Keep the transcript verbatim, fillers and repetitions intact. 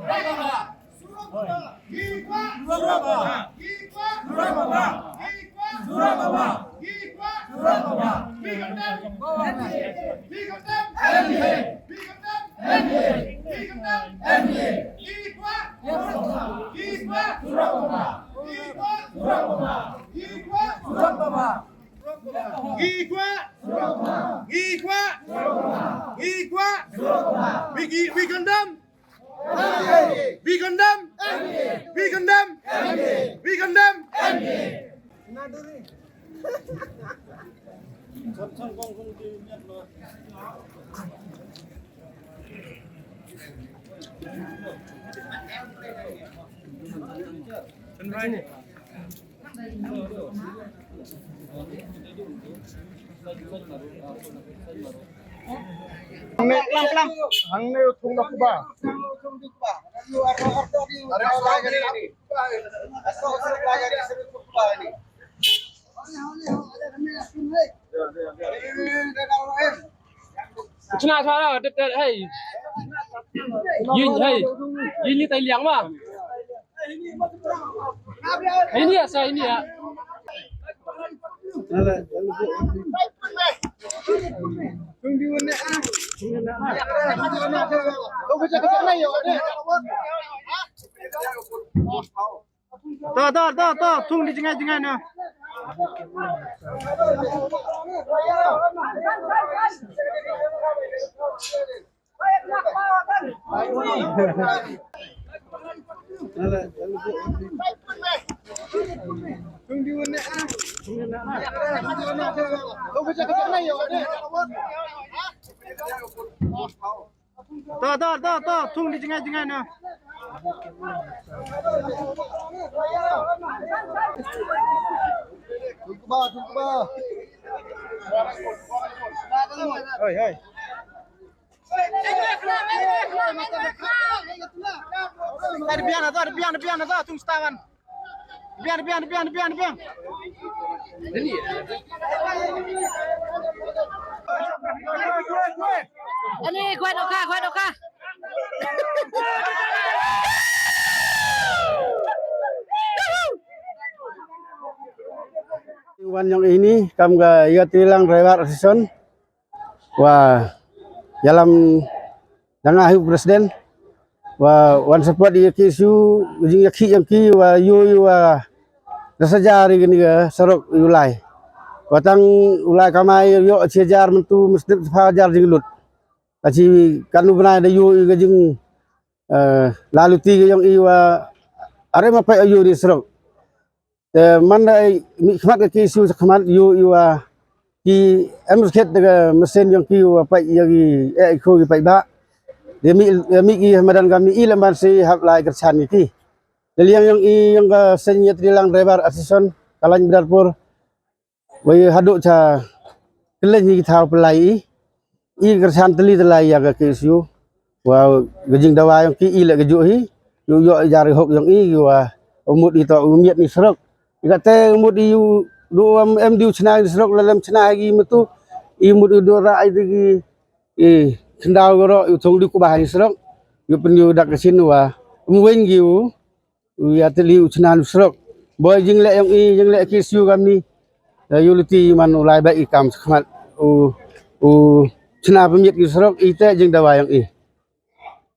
Surak Babah. Ngi kwah Surak Babah. Ngi kwah Surak Babah. Ngi kwah Surak Babah. Ngi kwah Surak Babah. We condemn. We condemn. We condemn. We condemn. We condemn. Ngi kwah. Ngi kwah Surak Babah. Ngi kwah Surak Babah. Ngi kwah Surak Babah. Ngi kwah. Ngi kwah. Ngi kwah. We, we condemn. We condemn. We condemn. We condemn. Hangne, hangne u thung da kuba. Chna chna, hey. Yin, hey. Yin ni tai liang ma. Ini ya, sa ini ya. To, to, to, to, thung di jngai, jngai na. To, to, to, to, thung di jngai, jngai na. Hoi, hoi. Ai, biang na to, biang, biang na to, thung stawan. Biang, biang, biang, biang, biang. Ani, kuat oka, kuat oka. Wan ïong ini kam ka Ïatri Lang Driver Association. Wa ïalam da nga hi u president. Wa wan support ïa ki issue jingïakhih ïong ki wa ïoh ïa wa da sajar ïa kane ka surok ïa u lai. Wa tang u lai kamai ïoh shi hajar mynta mesti pha hajar jinglut. Ka shi kan u bnai da ïoh ïa ka jing eh, la luti ïong i wa are ma peit ïoh ïa surok. Te man da mih khmat ka ki issue sa khmat ïoh ïa wa ki em skhet da ka mesin ïong ki wa peit ïa ki eh ko ki peit ba. Te mih, mih ki madan ka mih i lamban si hap lai kyrchan ïa ki. Te liang ïong i ïong ka seng Ïatri Lang Driver Association ka Lain Bidarpur. Wa ïa haduh cha kylleng hi ki thaw pynlai i. I kyrchan tylli tylli ïa ka K S U. Wa ka jingdawa ïong ki i leh ka juh hi. Ïoh ïoh jar hok ïong i wa u mut i to u miet ni surok. I kate u mut i u du em di u chna ni surok la lem chna hi ki metu. I mut i du ra ai di ki i khyndaw goro i thong di ku ba ni surok. Ïoh pyn ïoh dak ka sin wa um weng ki u. U ïa tylli u chna u surok. Boi jingleh ïong i, jingleh K S U kam ni. Ïa u luti man u lai ba i kam sa khmat. U, u chna pynmiet ki surok, i te jingdawa ïong i.